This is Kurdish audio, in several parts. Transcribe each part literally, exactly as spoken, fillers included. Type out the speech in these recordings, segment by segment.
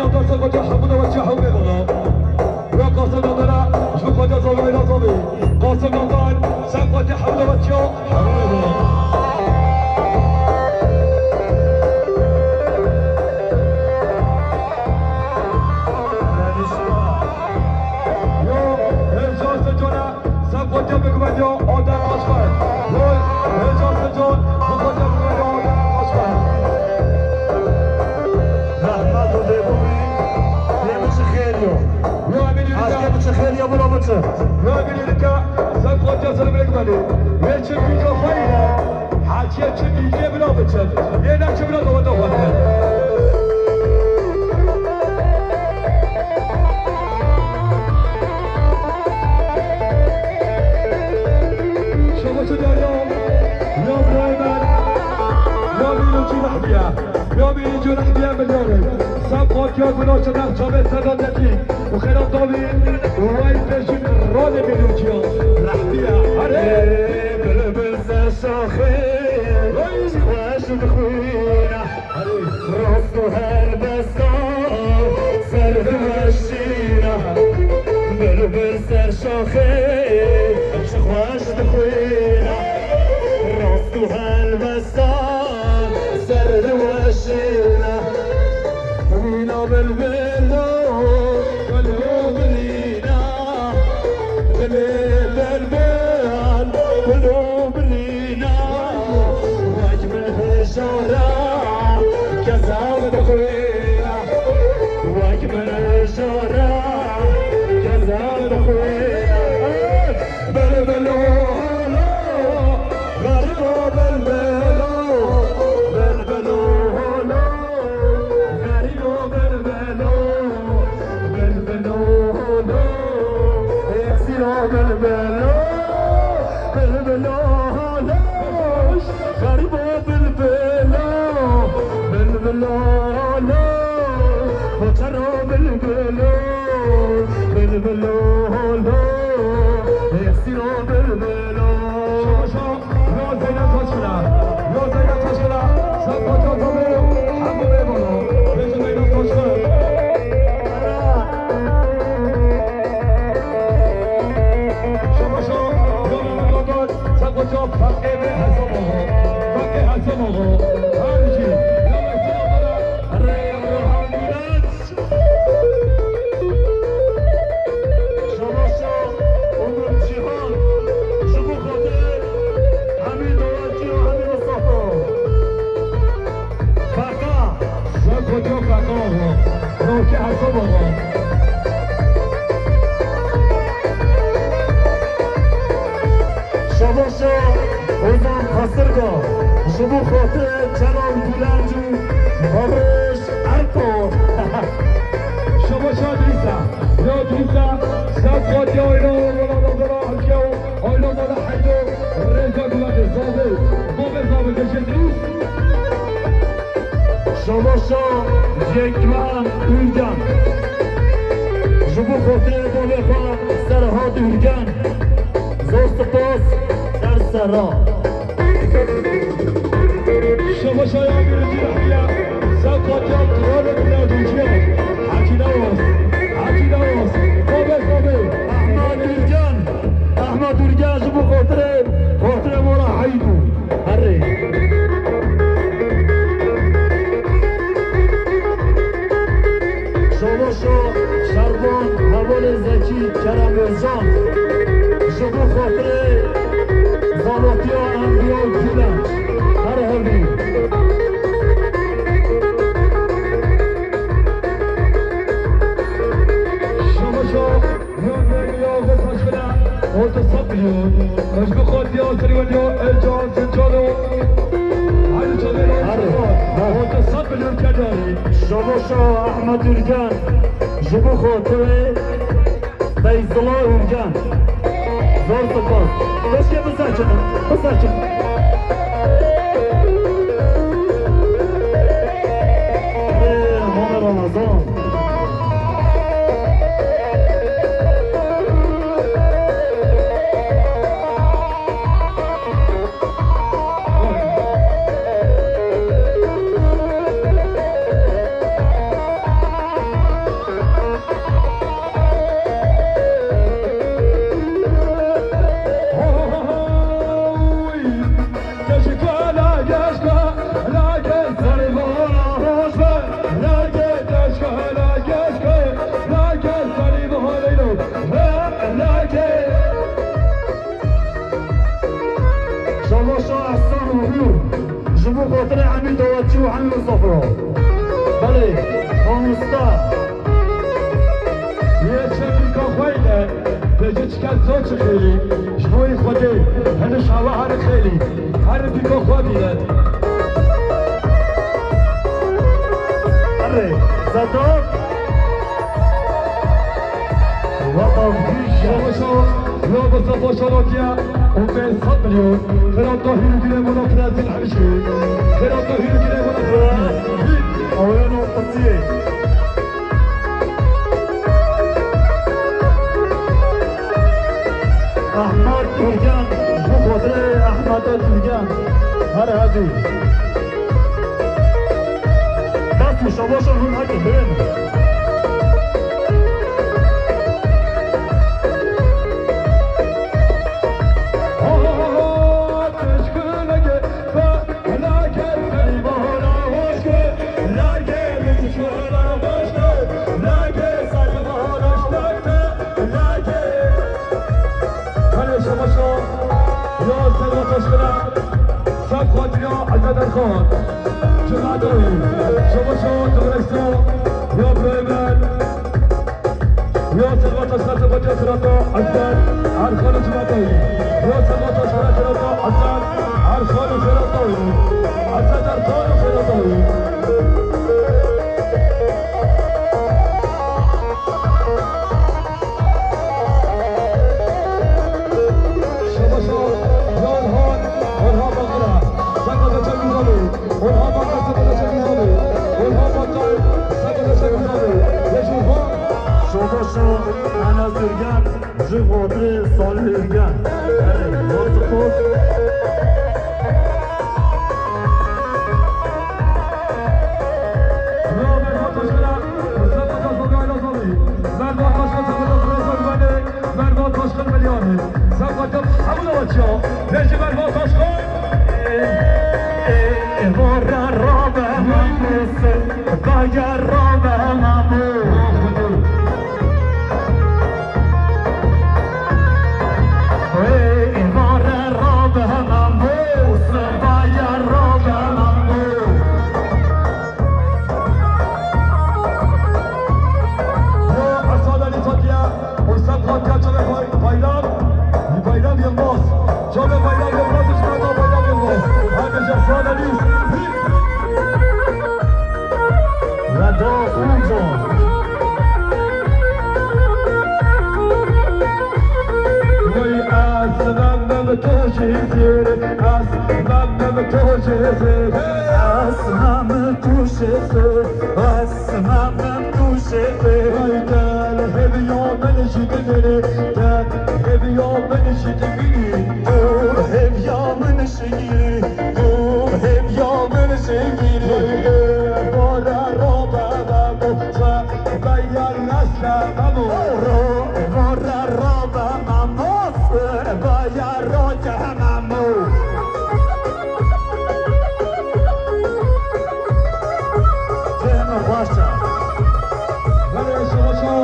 Ser Fatiha hemû davetçiya hemû bê bala. Ya Qasim Nazara, ji Fatiha Zalmê Nazamê. Qasim Nazar, Ser Fatiha hemû davetçiya hemû bê bala. Yo, Hêja Sicana, Ser Fatiha bigumediya Adem Aşmer. Yo, Hêja Sican, Ser Fatiha bigumediya Adem Aşmer. Zehmet û dêbûbî, lê biçi xêr yo. Yo, Emîn Yûnîka. Hezkê biçi xêr yo, bira biçi. Yo, Emîn Yûnîka, Ser Fatiha ser bigumedî. Wê çi bîka xwe ye. Hatiye çi bîkê bila biçin. Yê neçi bila daweta xwe bikin. Şebaşo Derya, ya birayê min, ya Mîrûcî Rehbiye, ya Mîrûcî Rehbiye milyarê. Ser Fatiha guna çi nexça bê sedadetî. Û xêra dawî, û wey pêşî ranê Mîrûcîya Rehbiye. Herê. Bilbil ser şaxê, xweş dixwîne. Rast û helbesta, ser diweşîne. Bilbil ser şaxê, çi xweş dixwîne. Rast û helbesta, ser diweşîne. Wîna bilbilo, bilbilo bilîna. Dilê bilbil, bilo bilîna. Wek min hejara, kezab dixwîna. Wek min hejara, kezab dixwîna. Bilbilo holo, xeribo bilbilo, bilbilo holo, xeribo bilbilo, bilbilo holo, exîro bilbilo, bilbilo holo, xeribo bilbilo, bilbilo holo, xero bilbilo, bilbilo holo, exîro bilbilo. Şaşa, ya Zeynep Taşkıra, ya Zeynep Taşkıra, sen Fatih Atamı, hemû bê bala, Recep Zeynep Taşkıra. Şaşa, ya Mehmet Atar, sen Fatih Atamı, Feqê bê Hesam Ağa, Feqê Hesam Ağa, her şey, ya Mehmet Atar, Rey Orhan Güneş. Şabaşa Onur Cîhan, ji bo xatirê hemî dawaciya hemî Mistefa. Feqa. Ji bo xatirê Feqa oğlu. Rokî Hesab oğlu. Şabaşa Ozan Qasirga, ji bo xatirê Celal Gülenc û Barış Erto. Şabaşa Dîsa, ya Dîsa, ser Fatiha, ayna mala Nazara Hecî û ayna mala Heydo, Reza Güvenli, Zavi, Bobê Zavi, Gece Dîs. Şabaşa Yekmen Ürgen. Ji bo xatirê bavê xwe Serhat Ürgen. Zor spas, ser serra. Şebaşa ya birinci Yahya, sen Fatih Abdurrahman Bülent'ciye. Hacı Davos, Hacı Davos, Kobe, Kobe. Ahmet Ürgen, Ahmet Ürgen ji bo xatirê, xatirê mala Heydu. Herê. Şabaşa Şervan, Hevalê Zekî, Kerem Özcan. Ji bo xatirê zavatiya Enbiya Gülenç. Her hevî. Şabaşa Rehberliği Yavuz Taşkın'a otuz milyon. Özgür Konya, Sırıvanya, Ercan, Sırçano. Hadi çalın. Hadi. Otuz milyon kenarı. Şabaşa Ahmet Ürgen, ji bo xatirê Feyzullah Ürgen. Zor spas. Keşke bizaçin, bizaçin. Ee, Mama Ramazan. Muhammed Safra. Belê, mamosta. Yê çepîka xwe ne, pêce çiket zor çi xêlî, ji bo yê Xwedê, hene şawa here xêlî, here pîka xwe bîne. Erê, Sedat. Wata vîja. Savaşa, ya Mustafa Şalakiye, on beş milyon. Xêrata hîrû girê bona Brazîl hemşî. Xêrata hîrû girê bona Brazîl. Awêno qisiyê. Ahmet Ürgen, ji bo xatirê Ahmet Ürgen. Her hevî. Destî şabaşa hûn heke bên. Belê, şabaşa ya Serva Taşkıra, Şef Xatiriya Eke Derxan, Cuma Dawî, şabaşa Dawresta ya Bremen, ya Serva Taşkıra, Serva Taşkıra, Eke Erkan, Erkan Cuma Dawî, ya Serva Taşkıra, Eke Erkan, Erkan Erkan Xêra Dawî, Eke Erkan Xêra Dawî. Şabaşa, ya Orhan, Orhan Bakır'a, Saka Geçen Güzeli, Orhan Bakır, Saka Geçen Güzeli, Orhan Bakır, Saka Geçen Güzeli, Recep Han. Şabaşa, Enes Ürgen, ji xatirê Salih Ürgen. Erê, Yusuf. Mervan Taşkın, Mustafa Taşkın, Ayla Zali. Mervan Taşkın, Mustafa Taşkın, Mervan Taşkın, Meliani. Sen bakın, Hamza Açya. Veci Mervan Taşkın. Ê, ê, ê, vara rabe mamoste, baya rabe mamo. Ê, ê, vara rabe mamoste, baya rabe mamo. Ya Esad Ali Fatiha, Osman Fatiha, Çabe Bay-, Bayram, Bayram Yılmaz. Çabe Bayram Yılmaz, Osman Bayram Yılmaz. Hadi Esad Ali. Ve daha uzun. Vay aslanım, tu çizirik, aslanım, tu çizirik. Aslanım, tu çizirik, aslanım, tu çizirik. Vay gel, hevya min ji te bînî, gel, hevya min ji te bînî. Tu hevya min ji te bînî, tu hevya min ji te bînî. Vay gel, vara rabe mamoste, baya rabe mamo. Ro, vara rabe mamo. Baya roke memo. Cem Paşa. Belê şabaşa,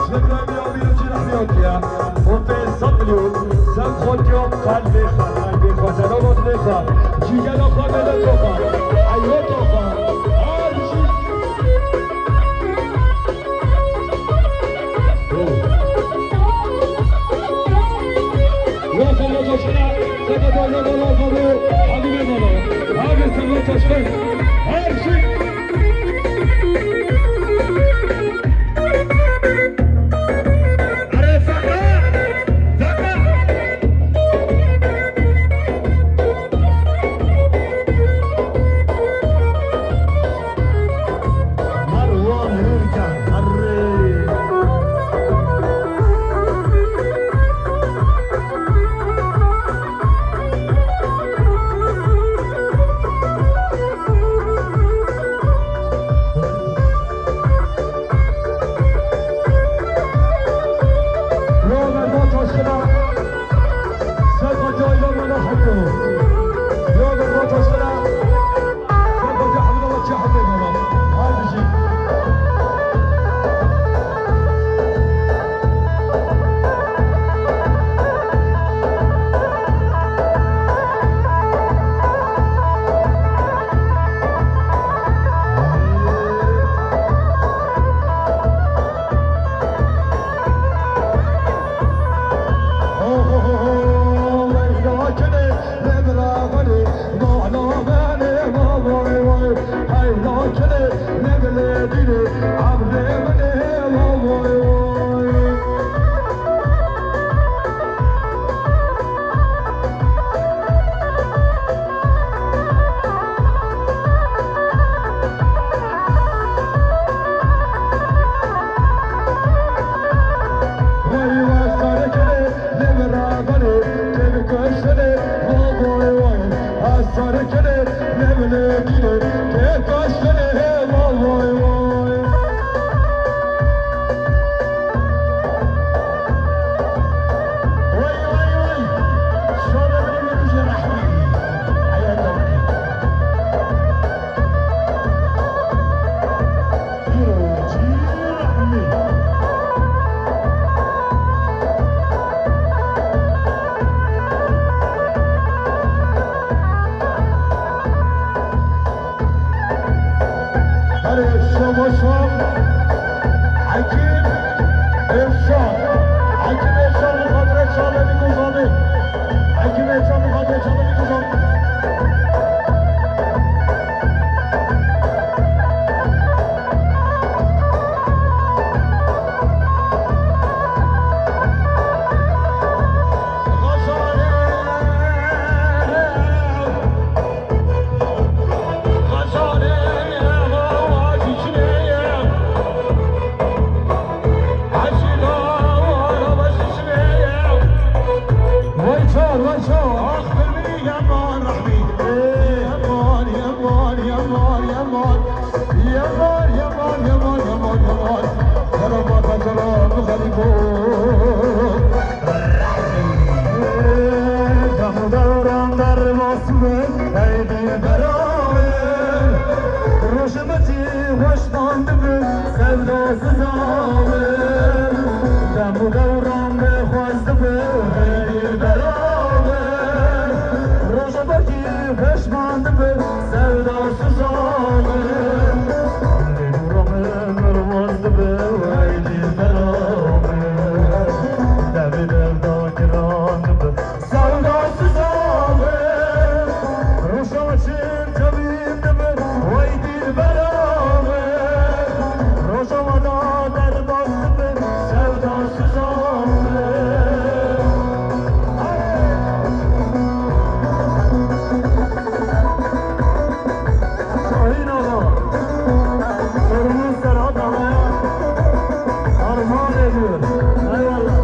ji Îbrahîmê Amîr û Cîl Ehmiyatiye. On pênc sed milyon, Sem Xatiya, qelbê xwe, qelbê xwe, selamê xwe, cîgera xwe, meleta xwe, heyvata xwe, her çî. Çarekene, ne bilekine, ne taşkene, vay vay vay. Vay vay vay. Şöyle bir yürüyüşe rahmi. Hayat oldu. Erê, şomo şom. Hekîm Êrşad. Hekîm Êrşad, bi xatirê Çavê Nîkuzanê. Hekîm Êrşad, bi xatirê Çavê Nîkuzanê. Vay çar, vay çar. Ax, bir biri yaman rahmi. Yaman, yaman, yaman, yaman. Yaman, yaman, yaman, yaman, yaman. Karabatak, karam, garibo. Dem û dewran derbas be, ey dilbera min. Roj bi cî xweş man dibe, sevda siza min. Dem û dewran bêxwaz dibe, ey dilbera min. Roj bi cî xweş man dibe, sevda siza min. Lê dûra min derbas dibe, ey dilbera min. Devê derda giran dibe, sevda siza min. Roja çil cemîn dibe, wey dilbera min. Roja me da derbas dibe, sevda siza min. Şahin Ağa, sorumuz Serhat Ağa'ya armağan ediyor. Eyvallah.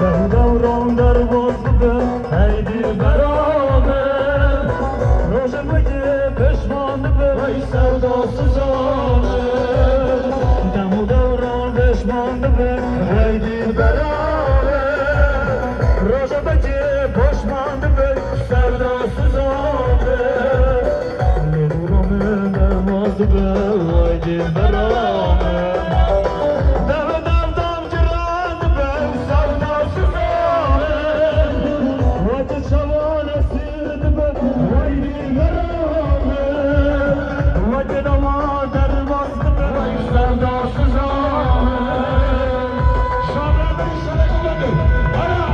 Dem dewran derbas dibe, ey dilbera min. Roj bi cî pişman dibe, ey sevda siza min. Dem û dewran pişman dibe, ey dilbera min. Roj bi cî pişman dibe, sevda siza min. Lê dûra min derbas dibe, wey dilbera min. Dev dev dam giran dibe, sevda siza min. Weke çavan esîr dibe, wey dilbera min. Weke dema derbas dibe, wey sevda siza min. Şaban Bey, sana yolladı. Ara.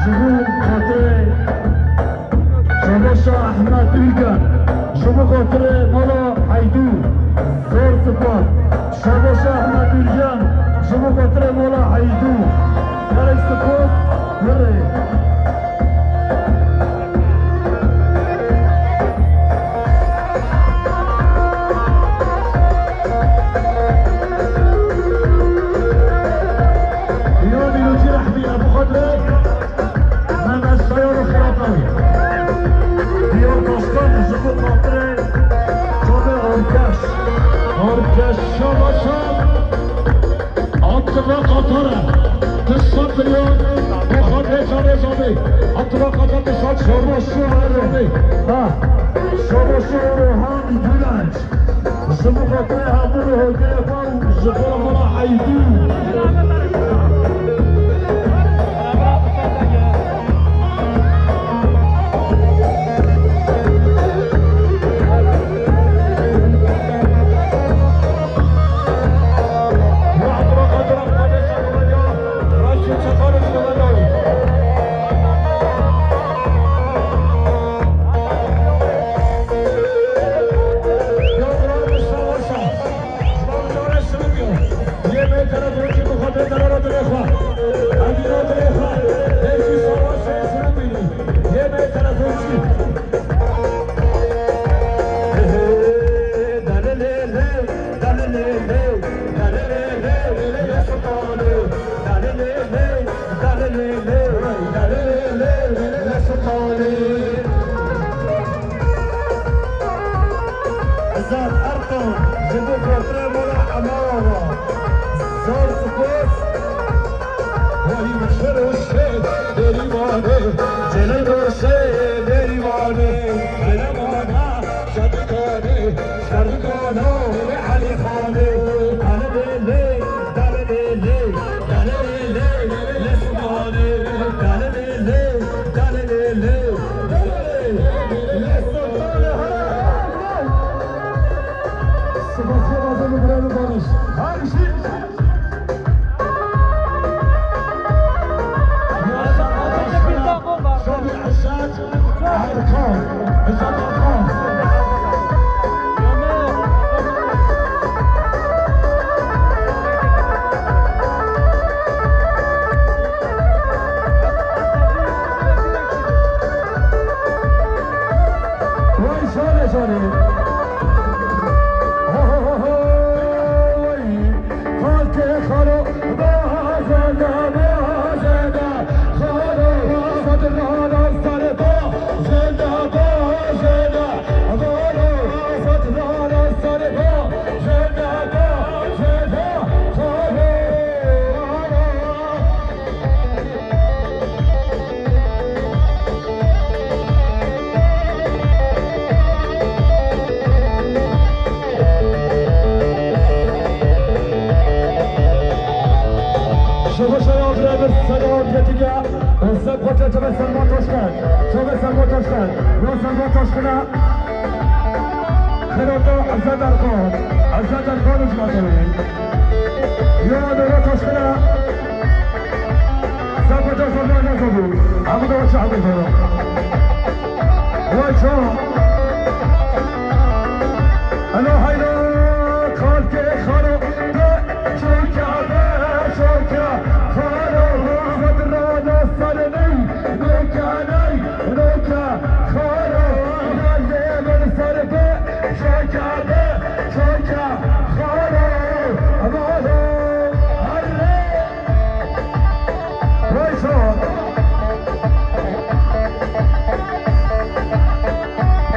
Ji bo xatirê Şabaşa Ehmed Ülgen, ji bo xatirê mala Heydû, zor spas. Şabaşa Ehmed Ülgen, ji bo xatirê mala Heydû, gelek spas. Hurê. Diyar Dîrocî Rehmî, Ebu Xatirê Mehmet Sayar û Xiratawi. Diyar Başkan ji bo xatirê çavê Arkeş. Arkeş Şabaşa. Atilla Katara, du sed milyon, bu xatirê çavê çavê. Atilla Katara, du sed milyon. Şabaş Şohar. Ha. Şabaş Orhan Gülenç. Ji bo xatirê hemû hogirê xwe û ji bo mala Heydû. Zaf Erkan ji bo xatirê mala Emawa ve. Zor spas. Wahî min şer û şer derîvanê, Celal Dorşê derîvanê, Celal Mama Şadikane, Şadikana Elî Xanê, Dale Lê, Dale Lê, Dale Lê, Lê Sultanê, Dale Lê, Dale Lê, Dale Lê, Lê Sultanê, hele, hele. Spas, spas, spas, spas, spas. Her şey. Şöyle Esat Erkan, Esat Erkan. Vay şöyle şöyle. Ho, ho, ho, ho. Xalkê xalo, bazê de, bazê de, xalo, sedran ser bazê de, bazê de, xalo, sedran ser bazê de, bazê de, xalo. Şebaşa ya birevir Selam Yetige, Özlem Koç'a çöpe Selma Toşkan, çöpe Selma Toşkan, ya Selma Toşkan'a, Xirota Ezzet Erkan, Ezzet Erkan ucmatı. Ya Nura Toşkan'a, Sen koca sorma ne soru? Abi de o çağırdı sonra. Vay çağ. Alo.